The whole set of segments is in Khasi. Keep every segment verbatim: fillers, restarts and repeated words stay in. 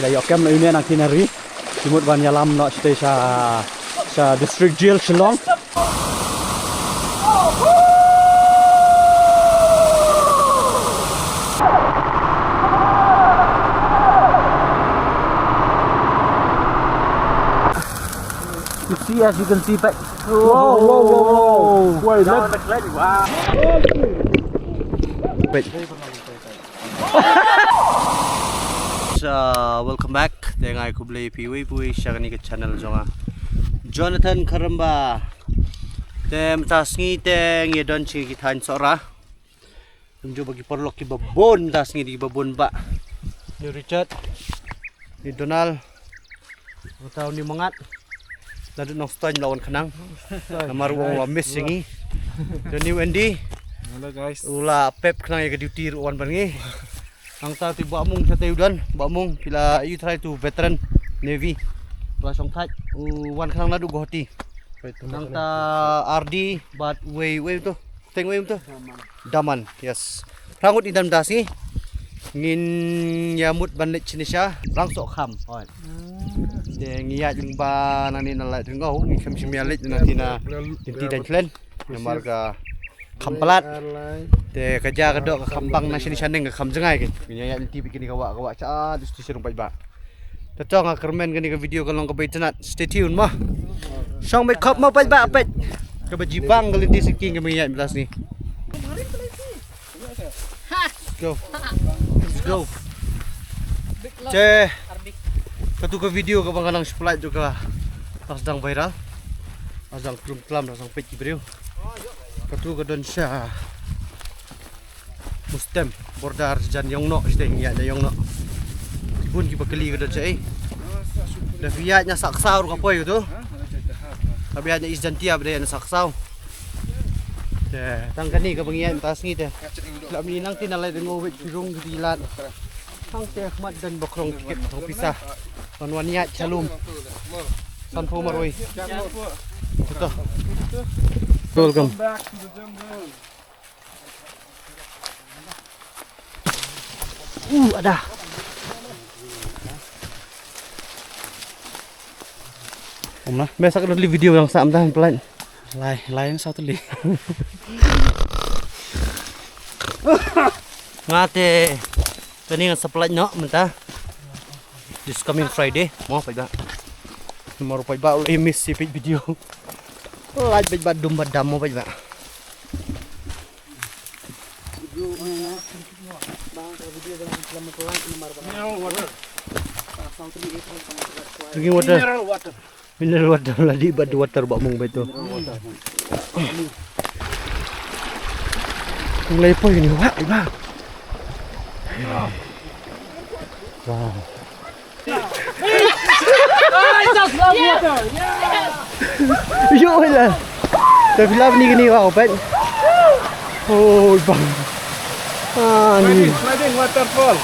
Ïa ïoh kem noh ïa une nangtei na ri. Ki mut ban ïalam noh shatei sha, sha District Jail Shillong. You see, as you can see back. Whoa, whoa, whoa, whoa. Wait, let Wait. Uh, welcome back. Te nga ai khublei phi uwei pa uwei sha kane ka channel jong nga, Jonathan Kharamba. Te mynta sngi te ngi don sha ki thaiñ Sohra. Kumjuh ba ki paralok kiba bun mynta sngi, kiba bun ba. Ni Richard, ni Donald, uta u ni Mangat. Naduh Nongstoiñ la wan khnang. Namar u ong u la miss ïa ngi. Te ni u Andy. Hello guys. U la pep khnang ïa ka duty ruh wan ban ngi. Nangta te Bah Mung shatei u don. Bah Mung, phi la, you try to veteran Navy. La shong thait. U wan khnang naduh Guwahati. Nangta R D bad uwei, uwei to. Teng uwei to. Daman, yes. Phra ngut ngi don mynta sngi. Ngin ïa mut ban leit shane sha Rangsohkham. Oi. Te ngi ïaid lyngba nangne na Laitryngew, ngi khlem shim ïa leit na lynti na lynti Daiñthlen. Namar ka kham palat. Te ka jia ka doh ka kham bang na shane shaneng ka kham jngai ke. Ngi ïaid lynti bad kine ka wah, ka wah sha, ah, dustur sha rung paidbah. Te to nga kyrmen kane ka video ka long kaba itynnad. Stay tuned mo. Shong beit khop mo paidbah, peit. Kaba jibang ka lynti Sinking kaba ngi ïaid mynta sngi. Go. Let's go. Te katu ka video kaba nga nang shu pynlait jong ka la sdang viral. La sdang tlum tlam, la sdang peit ki briew. Katu ka don sha Mustem, border jan Ïongnoh, shatei ngi ïaid na Ïongnoh. Ki bun kiba kylli ka don shaei. Da phi ïaid na Saksaw ruh ka poi uto. Haba ïaid na East Jaintia ba dei na Saksaw. Te tang kane kaba ngi ïaid mynta sngi te. Lada ngi nang ti na Laitryngew wei ki rung ki lad. Tang te khmat don ba krong tiket, krong pisa. Ban wan ïaid sha lum. Sanphew marwei. Welcome. Uh, ada. Om na, biasa ka dei video yang sam dah pelan. Lai, lain satu li. Ngate, kani ngan sa pynlait noh mynta. This coming Friday, mo paidbah. Namar paidbah u la miss ïa peit video. Lait paidbah, dum ba dam mo paidbah. Mineral water. Drinking water. Mineral water. Mineral water, la dih bad water, Bah Mung bad tu. Mineral water. Ngi la ïa poi kane, wah, wah. Wow. I just love water. Ïoh la. Te phi lap ni kane, wow, peit. Oh, bang. Ah, ni. Sliding, sliding waterfall.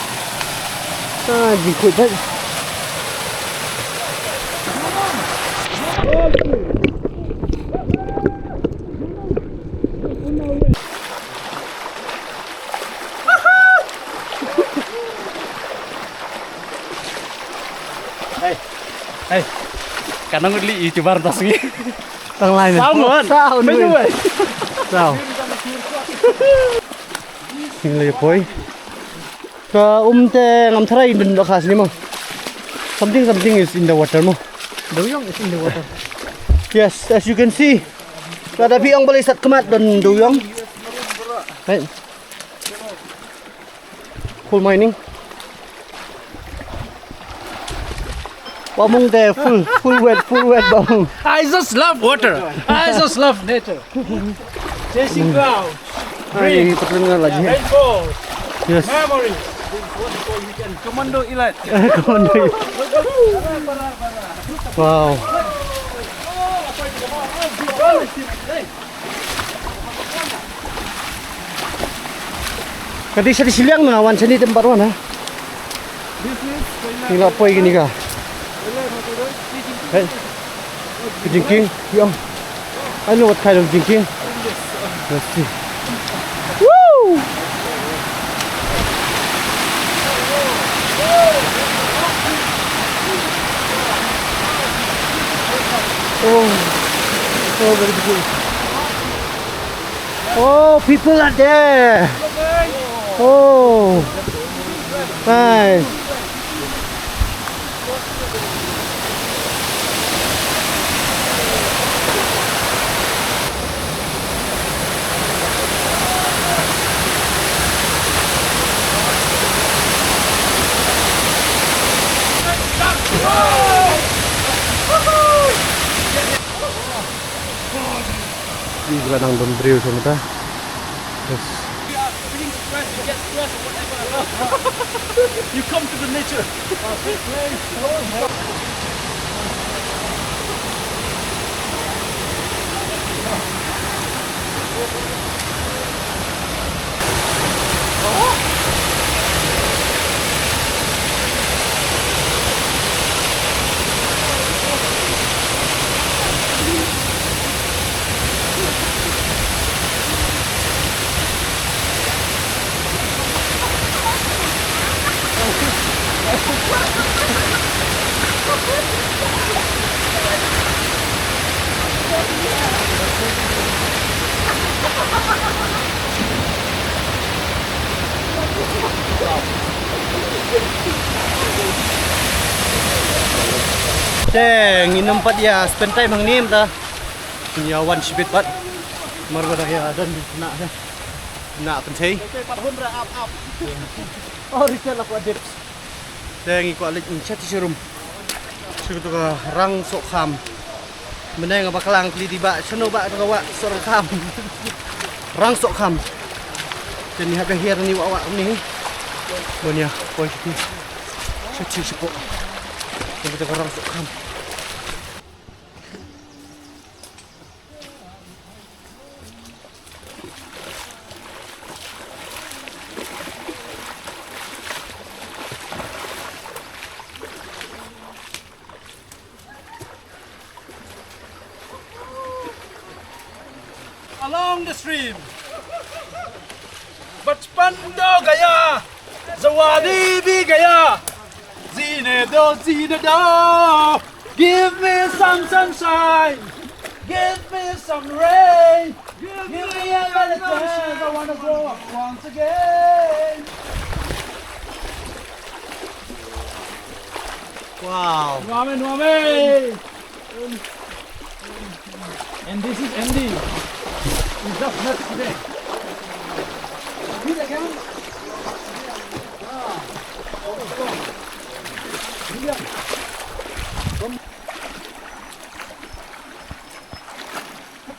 Ah, jingkut peit. Hey. Hey. Ka nang li YouTuber tas ngi. Tang lai ni. Sound, man. Sound, man. Sound. Ngi la ïa poi. Ka um te ngam tharai dun dohkha sini mo. Something, something is in the water mo. Dewïong is in the water. Yes, as you can see. Lada phi ong balei sat khmat don dewïong. Right. Coal mining. Bah Mung te full, full wet, full wet Bah Mung. I just love water. I just love nature. Chasing clouds. Ai, patron nga lagi. Rainbow. Yes. Memories. Commando elite. Commando elite. Wow. Ka dei sa dei shiliang na wan shane te ym pat wan ha. Ngi la poi kane ka. Hey. Ka jingkieng, ïong. I know what kind of jingkieng. Let's see. Woo! Oh, people are there. Oh, nice. Ni ka dang don briew sha mynta. Yes. You come to the nature. Te ngin ym pat ïa spend time hangne mynta. Ngin ïa wan shibit pat. Namar ba da ïa don na na kynthei. Oh, Richard la kwah dips. Te ngi kwah leit sha ti sharum. Sha katu ka Rang Sohkham. Mynne nga bakla nga kylli dei ba shano ba katu ka wah Sohkham. Rang Sohkham. Te ngi hap ïa hiar ngi wah wah ni. Bun ïa poi sha ti. Sha ti shapoh. Sha katu ka Rang Sohkham. Along the stream. बचपन दो गया, जवानी भी गया, जीने दो, जीने दो। Give me some sunshine, give me some rain, give me a better chance. I wanna grow up once again. Wow. Nuame, nuame. And this is Andy. He just left today.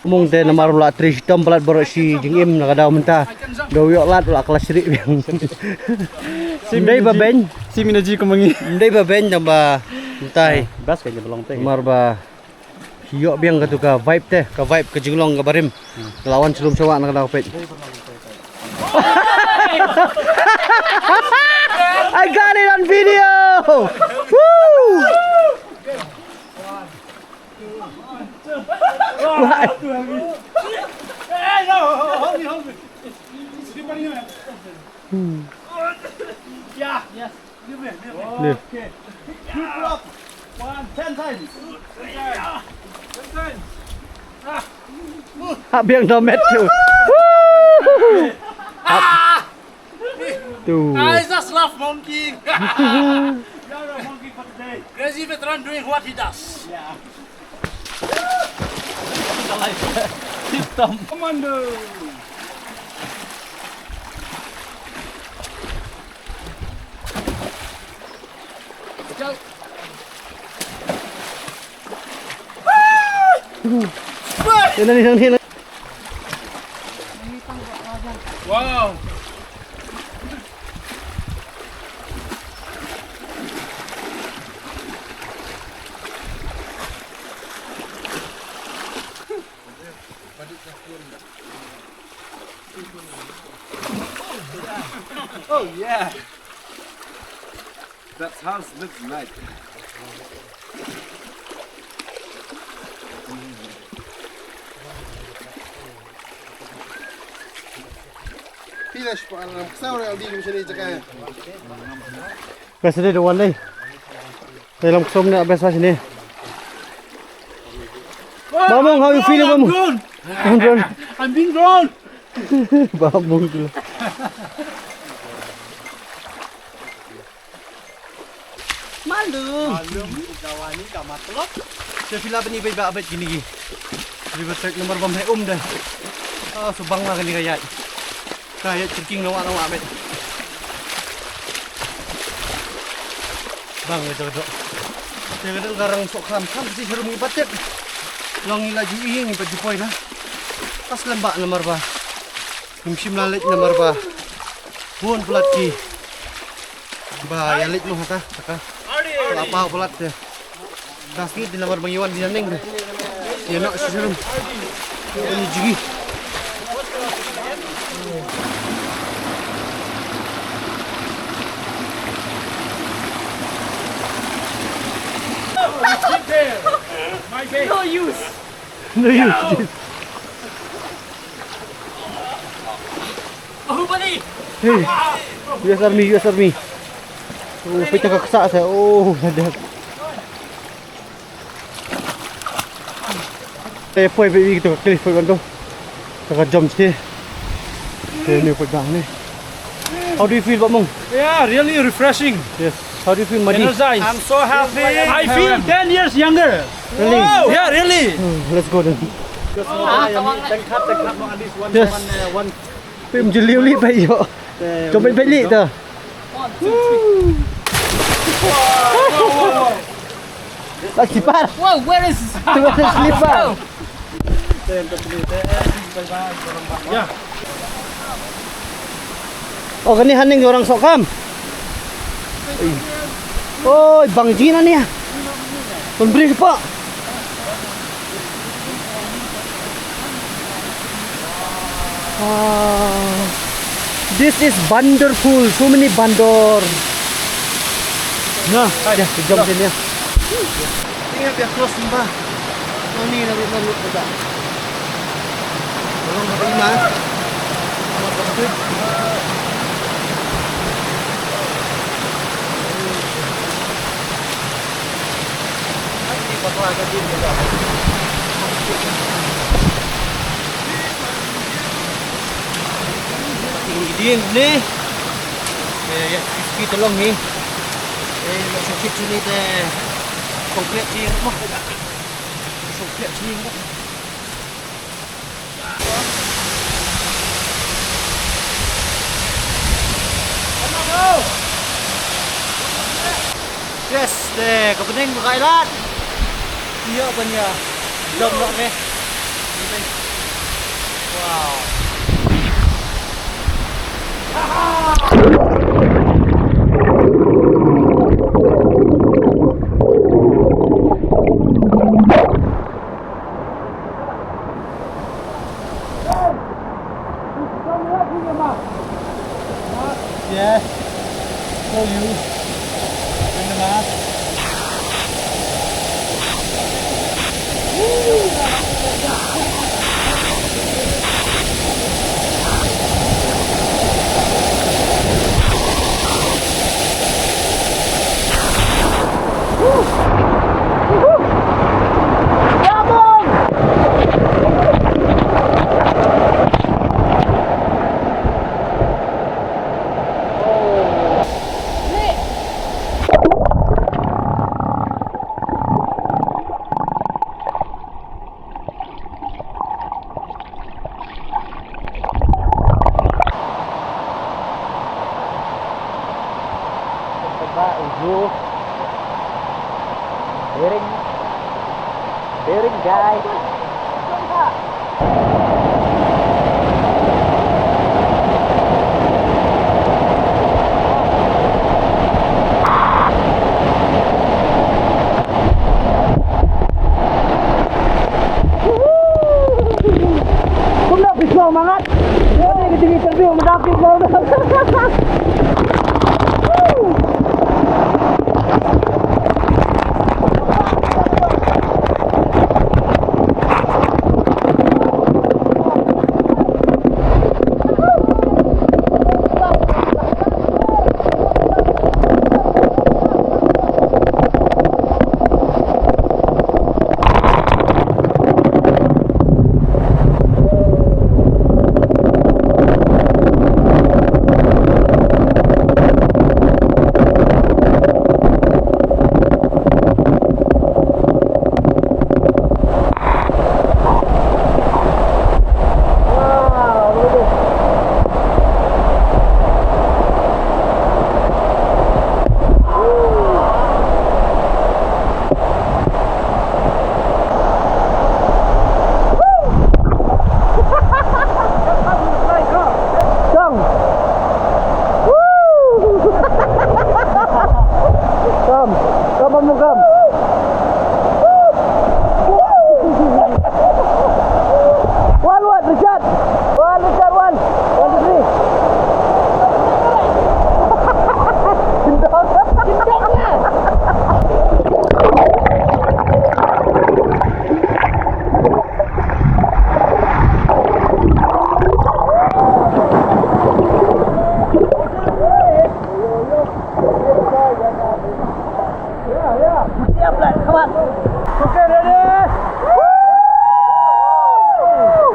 Mung te namar u la trei shitom palat baroh shi jingim na ka daw mynta. Da u ïoh lad u la kylla shrieh biang. Ym dei ba beiñ. Sim ina ji kumba ngi. Ym dei ba beiñ tang ba mynta hi. Bas ka jingïalong te. Namar ba ïoh biang katu ka vibe te, ka vibe ka jinglong kaba rim. La wan sha lum sha wah na ka daw peit. I got it on video. Woo! What? Hey, no, hold me, hold me. Slippery, man. Hmm. Yeah, yes. Give me, give me. Yeah. Okay. Triple up. One, ten times. Ten times. Ten times. Ah. Hap biang da met tu. Ah. Tu. I just love monkey. You're a monkey for today. Crazy veteran doing what he does. Yeah. Commando. Go. Yan, yan, yan, yan. Wow. Oh yeah. That house looks nice. Best dei da wan dei. Te lam ksom ne best ba shane. Bamong, how you feeling, Bamong? I'm being drawn. Bamong tu. Malu. Malu, dawa ni ka matlop. Sa phi lah ban ïa bad kine ki. River track namar ba ym heh um da. Ah, subang la kane ka ïaid. Ka ïaid trekking nawa nawa bad. Bang ka jaka doh. Te ka dang ka rang sok kham kham shi sharum ngi pat tep. Long ngi la ju ïing ngi pat ju poi na. Pas lem ba namar ba. Ngim shim la leit namar ba bun palat ki ba ïa leit noh ta ta ka la paw palat te. Das ngi te namar ba ngi wan di neng te ïa noh shisha rum. Ïa ni jigi. No use. No use. Bahubali! Hey, U S Army, U S Army. Oh, peit ka ksa sa. Oh, sadar. Eh, poi peit wi to ka cliff poi kan to. Ka jump sih. Hey, ni poi bang ni. How do you feel, Bamong? Yeah, really refreshing. Yes. How do you feel, Madi? Energized. I'm so happy. I feel ten years younger. Really? Wow. Yeah, really. Hmm, let's go then. Yes. Pim juli uli bai yo. Jom bai bai li ta. Lagi par. Wow, where is? Tu ada slipper. Oh, kane haneng orang sokam. Oi, bang jin ani ya. Pemberi sepak. Ah, this is wonderful. So many bandor. Nah, ya, jom sini ya. Tinggal biar close mbah. Nang ni nang nang nang. Tolong beri mas. Amat bantu. Ini bakal agak dingin juga. Tinggi din ni. Ya ya, sikit tolong ni. Eh, nak sakit sini teh. Komplit ni apa? Yes, te ka bneng ka kai lad. Ïa ban ïa dom noh me. Wow. Yes. Show you. Bring the mask. Coba uju. Bearing. Bearing, guys. Kumno, phi sngew mangat? Ïa kane ka jingïaterview mynta phi sngew. Okay, ready?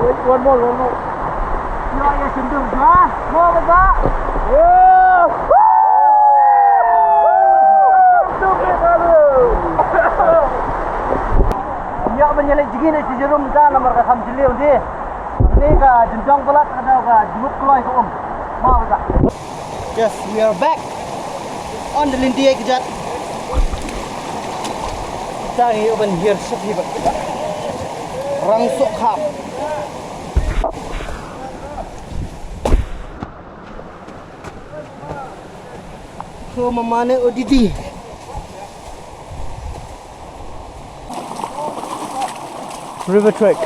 Wait, one more, one more. Yo, ya, sendung, ha? More, Baba. Yeah. Ya, ban ïaleh jingin ïa ki jarum ta namar ka kham jylliew de. Ni ka jynjong palat ka daw ka jngut kloi ka um. Mo ka. Yes, we are back on the Lynti Kjat. Tang ïa ban hiar suk hi ba. Rang sok kham. Ko mamane o didi. River Trek.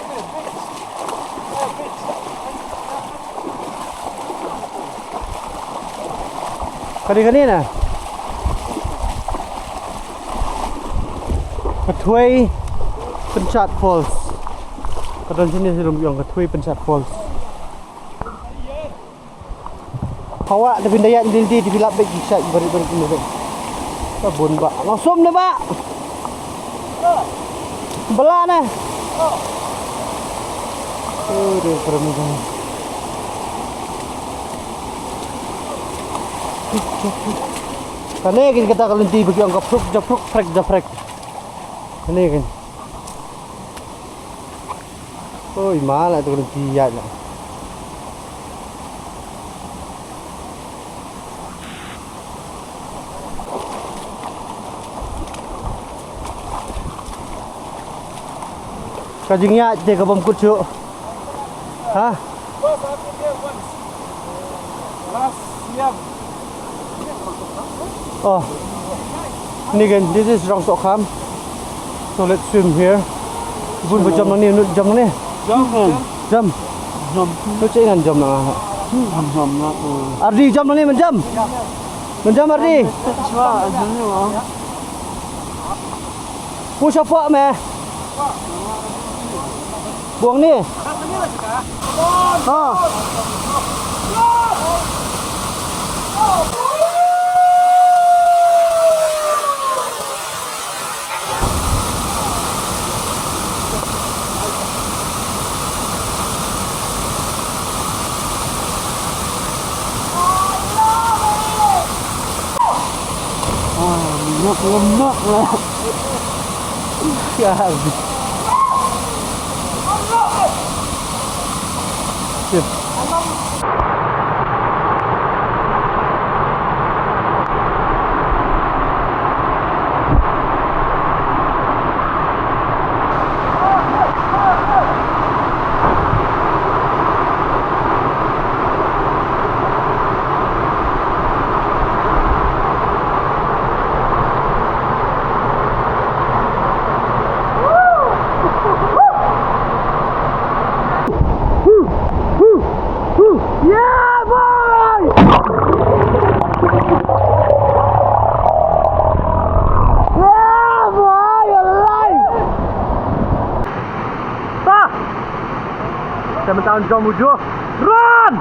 Kane kane na. Ka Thwei Pynshat Falls. Ka don shane sha lum ïong ka Thwei Pynshat Falls. Hawa, te phin da ïaid Lynti, te phi lap bad ki shait barit barit ne. Ka bun ba. Nga sum ne ba. Bala ne. Oh, dia keren ni. Kane kin kata ka Lynti bagi ong ka pruk ja pruk, prek ja prek. Kane kin. Oi, ma la tu Lynti ïaid la. Ka jingïaid te ka bym kut shuh. Ha? Oh. Ni kan, this is Rongsohkham. So let's swim here. Bun ba jump nangne, Nut jump nangne. Jump. Jump. Jump. Nut ceh ngan jump nangne. Jump, jump na. Ardi jump nangne, men jump. Men jump Ardi. Chwa, jump ni wa. Push up me. Buang ni. Ha. Ah, lemak, lemak lah. Ya. Yeah, boy! Yeah, boy, alive! Ta! Sa mynta un jump ujuh. Run!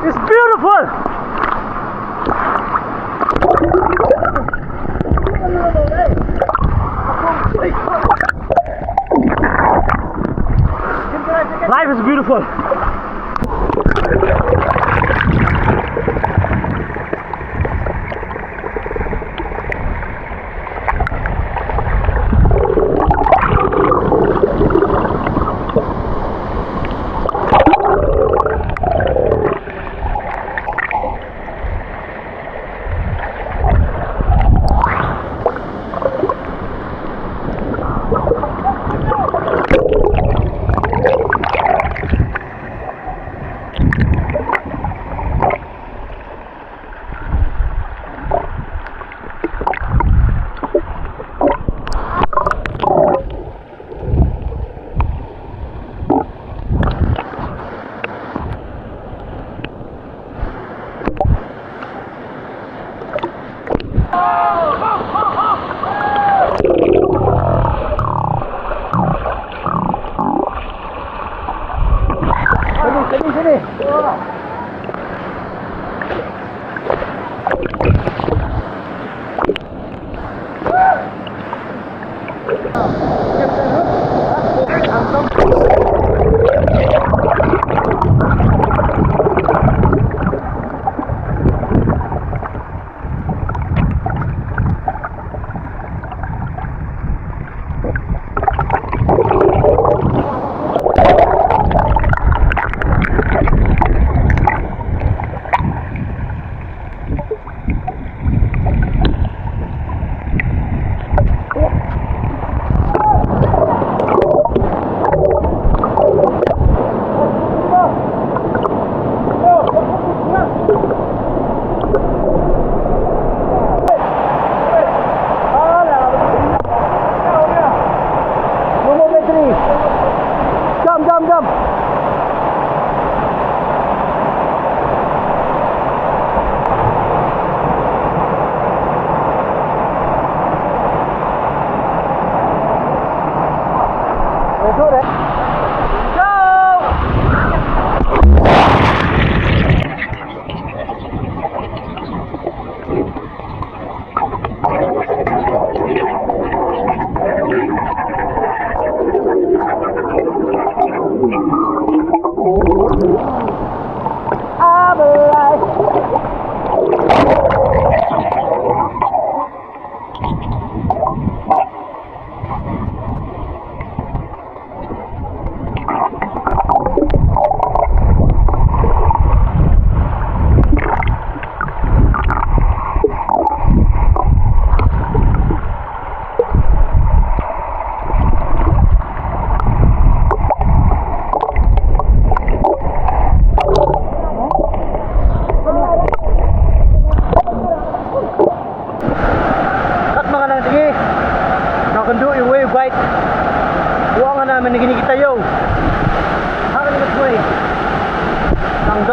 It's beautiful! Life is beautiful.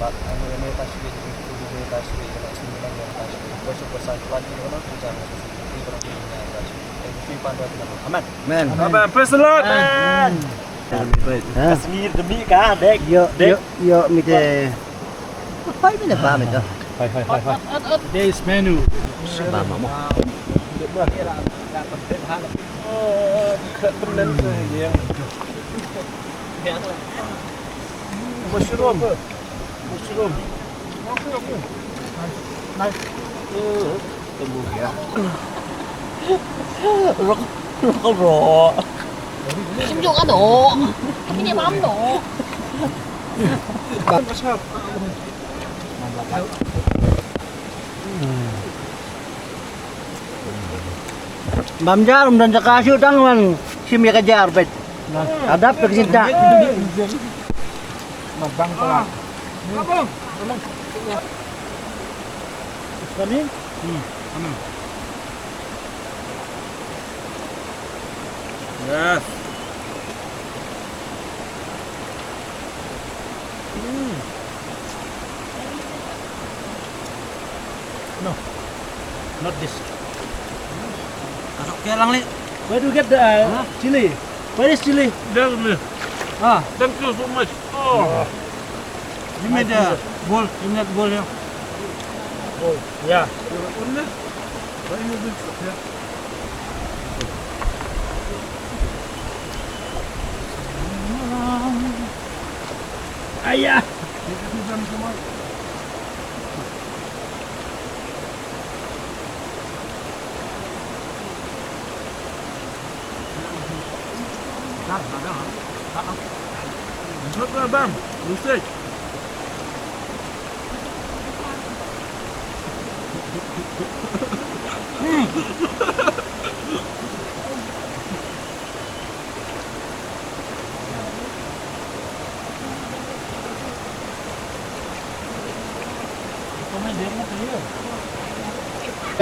Bad ai mo ïa me ta shuh, ïa me ta shuh, ïa me ta shuh, ïa me ta shuh. Ba shuh ba sa shuh lagi ïa me ta shuh, ïa me ta shuh. Amen. Amen. Amen. Praise the Lord. Amen. Ka sngi ka mi ka dek. Yo, dek. Yo, yo, mi te. Hoi, mi ne ba mi to. Hoi, hoi, hoi, hoi. Today's menu. Ba ma mo. Oh, ka tremendous, yeah. Mushroom. Mushroom. Nice. Rok, rok, rok. Sum jong ano? Ini mam no. Bam jar, um don jaka shu tang wan. Shim ïa ka jar bet. Adap ka jinta. Mabang pala. Abang. Abang. It's coming? Hmm. Coming. Yes. Hmm. No. Not this. Kasok ke lang li. Where do you get the uh, Huh? chili? Where is chili? There's me. Ah. Thank you so much. Oh. Give me the bowl. Give me that bowl here. Oh, yeah. Ayah. Bang, bang, bang. Lusik.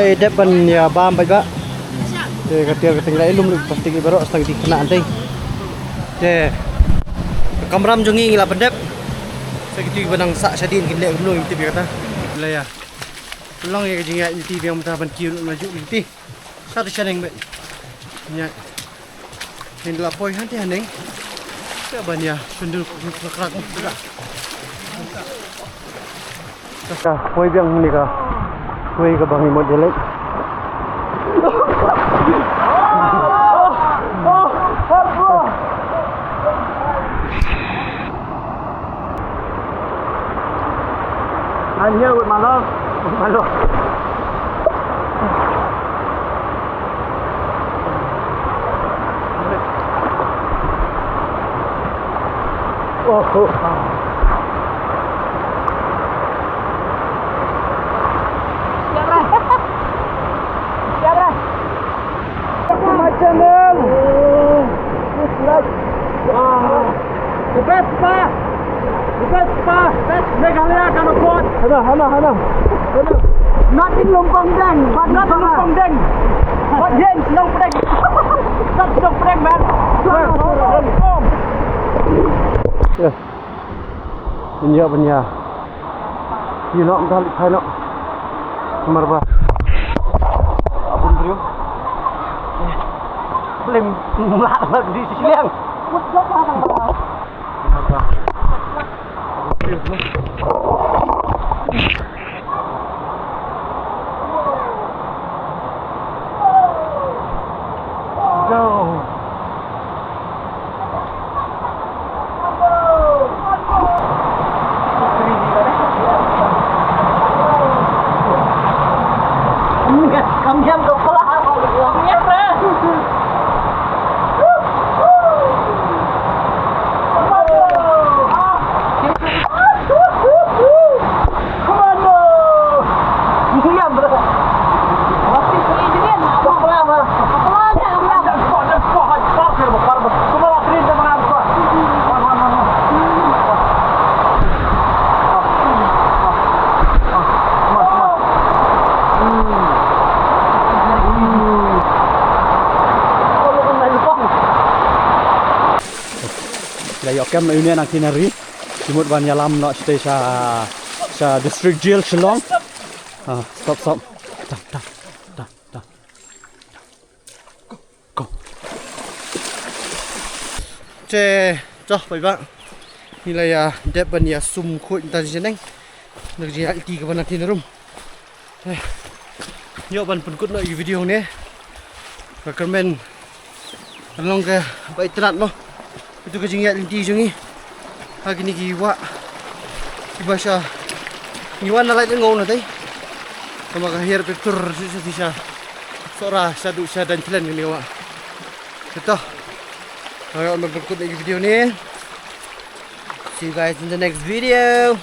Te dep ban ïa bam bad ba. Te ka tiar ka teng la ilum lut plastik baroh sdang ki khynnah te. Te kamram jong ngi ngi la pyndep. Sa kito kiba nang sah shadien kin leh kumno ngi tip ïa kata. La ïa. Long ïa ka jingïaid lynti biang mynta ban kiew lut na ju lynti. Sa tu shaneng bad. Ïa. Ngi la poi hangtei haneng. Ka ban ïa shon dur krak krak. Ka poi biang ni ka. Poi ka bang imot jelek. I'm here with my love. With my love. Oh, oh. My channel. Wow. The best spa. The best spa. Best Meghalaya kan afford. Hana, hana, hana. Hana. Not in Lumpang Deng, but not in Lumpang Deng. But here in Shnong Pdeng. Not Shnong Pdeng, man. Yeah. Ban ïa, ban ïa. Ïa noh, mynta leit phai noh. Namar ba. Abun briew. Blem mlak bak di sisi liang. Namar ba. Go. La ïoh kem ïa une na ki nari. Ki mut ban ïalam noh shatei sha, sha District Jail Shillong. Ah, stop, stop. Tam, tam, tam, tam. Go. Te, to, bye bye. Ngi la ïa dep ban ïa sum khuid tang shaneng. Ngi ïa lynti kaba na tin room. Eh, ïoh ban pynkut noh ïa ki video ne. Ka kyrmen. Ka long kaba itynnad mo. Ito ka jingïaid lynti jong ngi ha kine ki wah kiba sha ngi wan na Laitumngaw na tei. Kaba ka hiar pyrtur sha sha sha Sohra shaduh sha Daiñthlen kine ki wah. Ito. Ïoh ban pynkut ïa ki video ne. See you guys in the next video.